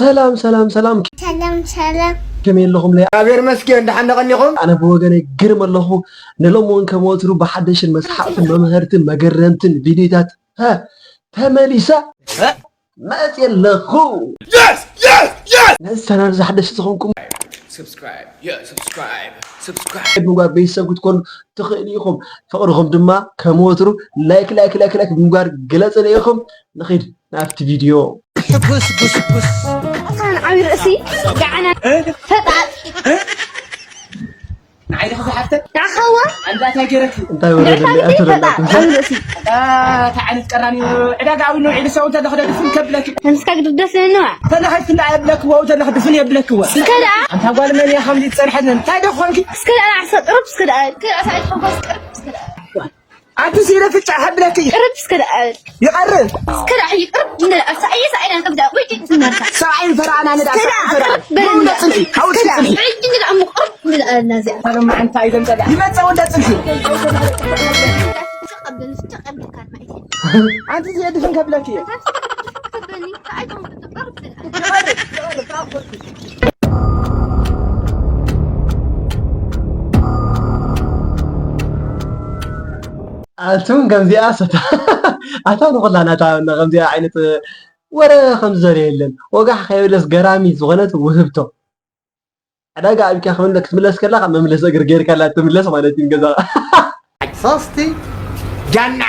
ሰላም ሰላም ሰላም፣ ሰላም ሰላም። ከመይ ኣለኹም? ለይ እግዚኣብሔር ይመስገን። ደሓን ዶ ቀኒኹም? ኣነ ብወገነይ ግርም ኣለኹ። ንሎሚ እውን ከም ወትሩ ብሓደሽን መስሓቕትን መምሀርትን መገረምትን ቪድዮታት ሀ፣ ተመሊሰ መፅየ ኣለኹ። ነዚ ቻናል እዚ ሓደሽቲ ዝኾንኩም Subscribe, yeah, subscribe, subscribe. ብምግባር ቤተሰብ ክትኮኑ ትኽእሉ ኢኹም። ፍቕርኹም ድማ ከም ወትሩ ላይክ ላይክ ላይክ ላይክ ብምግባር ግለፅለይ ኢኹም። ንኺድ ናብቲ ቪድዮ። ሕጉስ ጉስጉስ ኣታን ዓብዪ ርእሲ ገዓና ፈጣጥ ንዓይ ዲኺ ዝሓፍተን ንዓኻዋ ኣንዳታይ ገይረኪ እንታይ ወረደ ንዕታብቲ ፈጣጥ ዓብዪ ርእሲ ኣታ ዓይነት ቀራኒ ዕዳጋ ኣዊ ነው ዒልሰው ተለኽ ደግፍን ከብለኪ ከምስካ ግድደስ ነዋ ተለኸ ፍላ የብለክዎ ተለኽ ድፍን የብለክዎ እስከ ደኣ ኣንታ ጓል መን እያ ከምዚ ዝፀንሐት እንታይ ዶ ኾንኪ እስከ ደኣ ንዓሰ ቅርብ እስከ ደኣ እስከ ደኣ ሳይት ሓጎስ ቅርብ እስከ ደኣ ኣንቲ ሲለ ፍጫ ከብለኪ ቅርብ እስከ ደኣ ይቐርብ እስከ ደኣ ይቅርብ እንደ ኣሳየ ሳይና ከምዛ ወይ ትመርታ ሰብኣይን ፈራና ንዳ እስከ ሰብኣይን ደኣ ፈራና ቅርብ በል ወንዳ ፅንሒ ሓውስ እስከ ደኣ ፅንሒ ሕጂ እንደ ኣሙ ቅርብ እንደ ኣና እዚኣ ፈለማ ኣንታ እዩ ዘምፀላ ይመፀ ወንዳ ፅንሒ ኣንቲ ሲለ ድፍን ከብለኪ እየ ኣቱም ከምዚኣ ሰታ ኣታ ንኹላና እታ ከምዚኣ ዓይነት ወረ ከም ዘረ የለን። ወጋሕ ከይብለስ ገራሚ ዝኾነት ውህብቶ ዕዳጋ ኣብካ ክምለ ክትምለስ ከላ ካብ መምለስ እግር ጌርካላ ትምለስ ማለት እዩ ገዛ ሶስቲ ጃና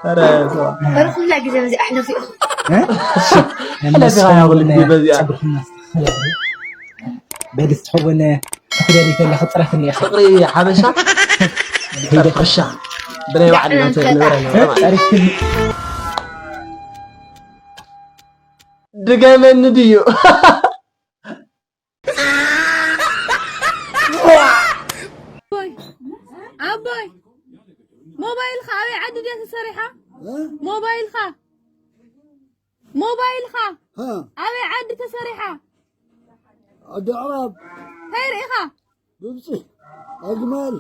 ኧረ ሰባ በርኩላ ግዜ እዚ ኣሕለፊ ለዚኻ ያብልኩ በዚኣ በድስ ትኸውን ትኽደል ይፈለ ክፅረፍኒ ኢኻ ፍቕሪ ሓበሻ ጠርፍሻ ብናይ ባዕልና ንበረ ፀሪፍክኒ ድገመኒ ድዩ ኣቦይ ኣቦይ ሞባይልካ ኣበይ ዓዲ ድያ ተሰሪሓ? ሞባይልካ ሞባይልካ ኣበይ ዓዲ ተሰሪሓ? ዓዲ ኣዕራብ እንታይ ርኢኻ? ግብፂ ኣግማል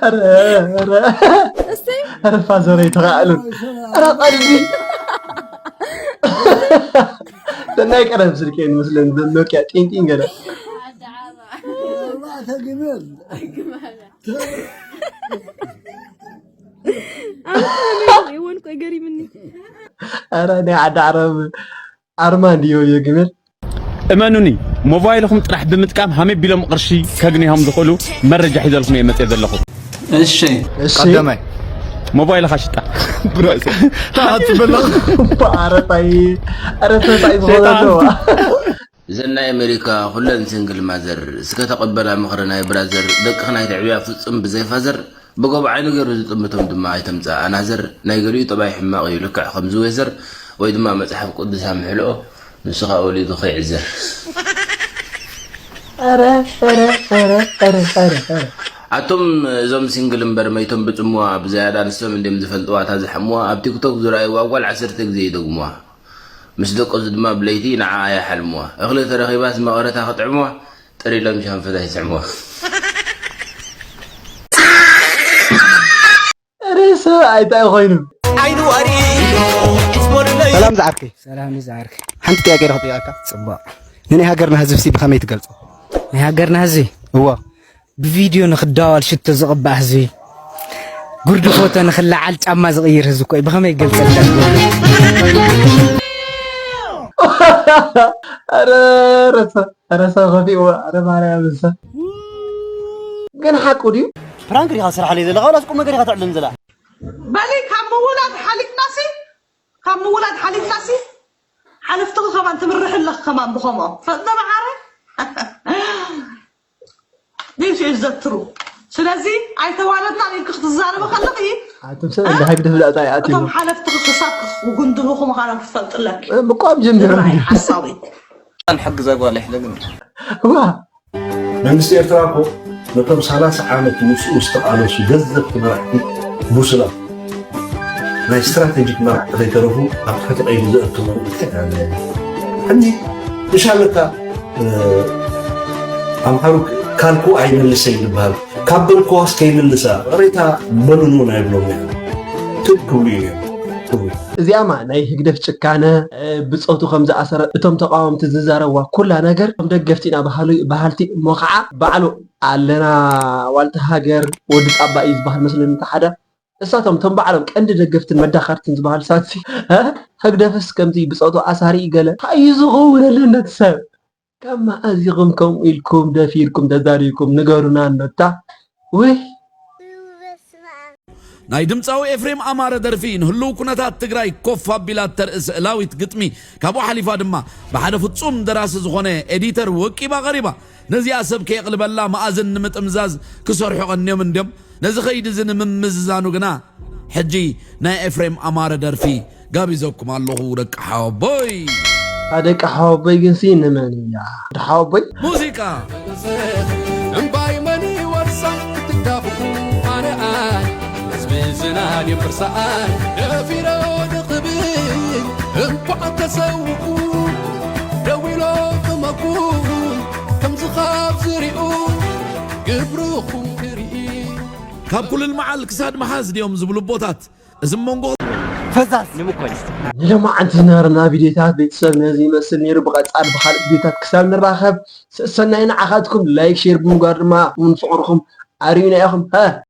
ኧረ ኧረ እስቲ ኧረ ፋዘረይ ተኻእሉን ኧረ ቀልቢ ናይ ቀደም ስልኪ እዩ ዝመስለኒ ኖኪያ ጢንጢን ገለ ኣርባዕተ ግመል እወን ቆይ ገሪምኒ ኧረ ናይ ዓዲ ዓረብ ኣርማ እንድዮ የግመል እመኑኒ ሞባይልኹም ጥራሕ ብምጥቃም ሃመይ ቢሎም ቅርሺ ከግንዮም ዝኽእሉ መረጃ ሒዘልኩም እየ መፅየ ዘለኹ እሺ እሺ ቀዳማይ ሞባይልኻ ሽጣ ታሃት በላ ኣረታይ ኣረታይ ዝኾነ ኣለዋ እዘን ናይ ኣሜሪካ ኩለን ሲንግል ማዘር እስከ ተቐበላ ምኽሪ ናይ ብራዘር ደቅኽን ኣይተዕብያ ፍጹም ብዘይ ፋዘር ብጎብ ዓይኑ ገይሩ ዝጥምቶም ድማ ኣይተምጽእ ኣናዘር ናይ ገሊኡ ጠባይ ሕማቕ እዩ ልክዕ ከምዚ ወይዘር ወይ ድማ መጽሓፍ ቅዱስ ኣምሕልኦ ንሱ ኸኣ ወሊዱ ኸይዕዘር ኧረ ኧረ ኧረ ኧረ ኧረ ኧረ ኣቶም እዞም ሲንግል እምበር መይቶም ብጽምዋ ብዝያዳ ንሶም እንድዮም ዝፈልጥዋ እታ ዝሓምዋ ኣብ ቲክቶክ ዝረኣይዋ ጓል ዓሰርተ ግዜ ይደግምዋ ምስ ደቀሱ ድማ ብለይቲ ንዓኣ ይሓልምዋ እኽሊ ተረኺባስ መቐረታ ክጥዕምዋ ጥር ኢሎም ሻንፈታ ይስዕምዋ ሬሰ ኣይታይ ኮይኑ ዓይኑ ኣርኢዩ ሰላም ዝዓርከይ ሰላም ዝዓርከይ ሓንቲ ጥያቄ ዶ ክጥይቀካ ፅቡቅ ንናይ ሃገርና ህዝብሲ ብኸመይ ትገልፆ ናይ ሃገርና ህዝቢ እዎ ብቪድዮ ንክዳዋል ሽቶ ዝቕባእ ህዝቢ ጉርዲ ፎቶ ንክለዓል ጫማ ዝቕይር ህዝቢ እኮ እዩ ብኸመይ ይገልፀልካ ኧረ ረሰ ረሰ ከፊእዎ ኧረ ማርያም ንሰ ግን ሓቁ ድዩ ፕራንክ ዲኻ ስራሕ ለይ ዘለኻ ወላስ ቁም ነገር ኢኻ ተዕልም ዘላ በሊ ካብ ምውላድ ሓሊፍናሲ ካብ ምውላድ ሓሊፍናሲ ሓለፍትኺ ከማን ትምርሒ ኣለኺ ከማን ብኸምኦ ፈልጠ መዓረ This is the true ስለዚ ኣይተዋለድናን ኢልኪ ክትዛረቢ ከለኺ ኣቱም ሰብ እንደ ሃይብ ድፍላጣ ይኣትዩ እቶም ሓለፍትኺ ክሳብ ክጉንድቡ ምዃኖም ክትፈልጢ ኣለኪ ምቋም ጀሚሮም ሓሳዊ ንሕግዛ ጓል ይሕለግን ዋ መንግስቲ ኤርትራ እኮ ነቶም ሰላሳ ዓመት ምስኡ ዝተቓለሱ ገዘፍቲ መራሕቲ ብሱላት ናይ ስትራተጂክ መራሕቲ ከይተረፉ ኣብ ትሕቲ ቀይዲ ዘእተዎም ሕኒ ብሻለካ ኣምሓሩ ካልኩ ኣይመልሰይ ዝበሃል ካብ በልኩዋስ ከይምልሳ ቅሬታ በሉኑ ናይ ብሎም ትብ ክብሉ እዮም እዚኣማ ናይ ህግደፍ ጭካነ፣ ብጾቱ ከም ዝኣሰረ እቶም ተቓወምቲ ዝዛረብዋ ኩላ ነገር፣ ከም ደገፍቲ ኢና በሃሉ-፣ በሃልቲ እሞ ኸዓ ባዕሉ ኣለና ዋልታ ሃገር ወዲ ጣባ እዩ ዝበሃል መስለኒ፣ እቲ ሓደ። እሳቶም እቶም ባዕሎም ቀንዲ ደገፍትን መዳኸርትን ዝበሃሉ ሳትሲ፣ እ? ህግደፍስ ከምዚ ብጾቱ ኣሳሪ እዩ ገለ። እንታይ እዩ ዝኸውን ኣሎ ነቲ ሰብ? ካብ መኣዚኹም ከምኡ ኢልኩም ደፊርኩም ተዛሪብኩም ንገሩና እኖታ። ውይ! ናይ ድምፃዊ ኤፍሬም ኣማረ ደርፊ ንህልው ኩነታት ትግራይ ኮፍ ኣቢላ እተርኢ ስእላዊት ግጥሚ፣ ካብኡ ሓሊፋ ድማ ብሓደ ፍፁም ደራሲ ዝኾነ ኤዲተር ወቂባ ቀሪባ። ነዚኣ ሰብ ከየቕልበላ መኣዝን ንምጥምዛዝ ክሰርሑ ቀንዮም እንድዮም። ነዚ ኸይዲ እዚ ንምምዝዛኑ ግና ሕጂ ናይ ኤፍሬም ኣማረ ደርፊ ጋቢዘኩም ኣለኹ ደቂ ሓወቦይ። ደቂ ሓወቦይ ግንሲ ንመን እያ? ሓወቦይ ሙዚቃ እምባይ መን ይወርሳ ክትጋፍኡ ኣነኣን ህዝቢ ዝናን ይምርሳኣን ደፊረ ወደ ክብል እንኳዕ ተሰውኡ ደዊሎ ክመኩ ከምዚ ካብ ዝሪኡ ግብርኹም ክርኢ ካብ ኩልል መዓል ክሳድ መሓዝ ድዮም ዝብሉ ኣቦታት። እዚ መንጎ ፈዛዝ ንምኮን ንሎማዓንቲ ዝነበረና ቪዲዮታት ቤተሰብ ነዚ ይመስል ነይሩ። ብቐፃሊ ብካልእ ቪዲዮታት ክሳብ ንራኸብ ሰሰናይ ንዓኻትኩም። ላይክ ሼር ብምግባር ድማ እውን ፍቕርኹም ኣርእዩና ኢኹም።